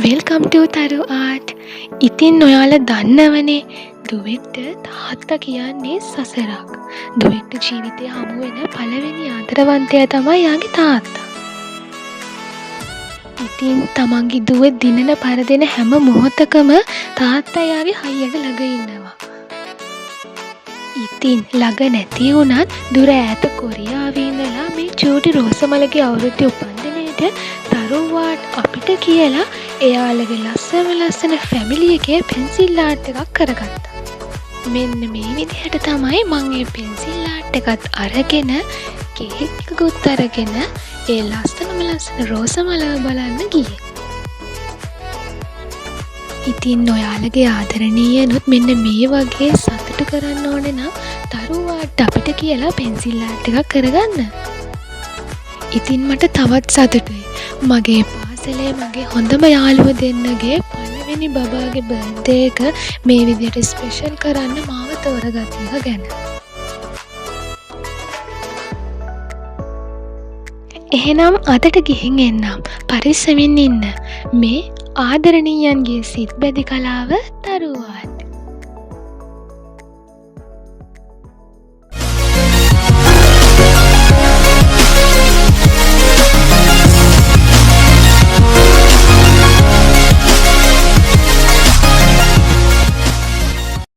Welcome ටු තරු art. ඉතින් ඔයාලා දන්නවනේ දුවෙක්ට තාත්තා කියන්නේ සසරක්. දුවෙක්ට ජීවිතේ හමු වෙන පළවෙනි ආදරවන්තයා තමයි එයාගේ තාත්තා. ඉතින් තමන්ගේ දුව දිනන පරදින හැම මොහොතකම තාත්තා එයාගේ හයියට ළඟ ඉන්නවා. ඉතින් ළඟ නැති වුණත් දුර ඈත කොරියාවේ ඉඳලා මේ චූටි රෝසමලගේ අවුරුද්දේ උපන්දිනේට තරුවාට් අපිට කියලා එයාලගේ ලස්සනම ලස්සන ෆැමිලි එකේ පෙන්සිල් ආර්ට් එකක් කරගත්තා. මෙන්න මේ විදිහට තමයි මං ඒ පෙන්සිල් ආර්ට් එකත් අරගෙන කේක් එකකුත් අරගෙන ඒ ලස්සනම ලස්සන රෝසමලව බලන්න ගියේ. ඉතින් ඔයාලගේ ආදරණීයනුත් මෙන්න මේ වගේ සතුටු කරන්න ඕනේ නම් තරුවාට් අපිට කියලා පෙන්සිල් ආර්ට් එකක් කරගන්න. ඉතින් මට තවත් සතුටුයි. මගේ පාසලේ මගේ හොඳම යාළුවෝ දෙන්නගේ පළවෙනි බබාගේ බර්ත්ඩේ එක මේ විදිහට ස්පෙෂල් කරන්න මාව තෝරගත්ත එක ගැන. එහෙනම් අදට ගිහින් එන්නම්. පරිස්සමින් ඉන්න. මේ ආදරණීයන්ගේ සිත් බැදි කලාව තරුවාට්.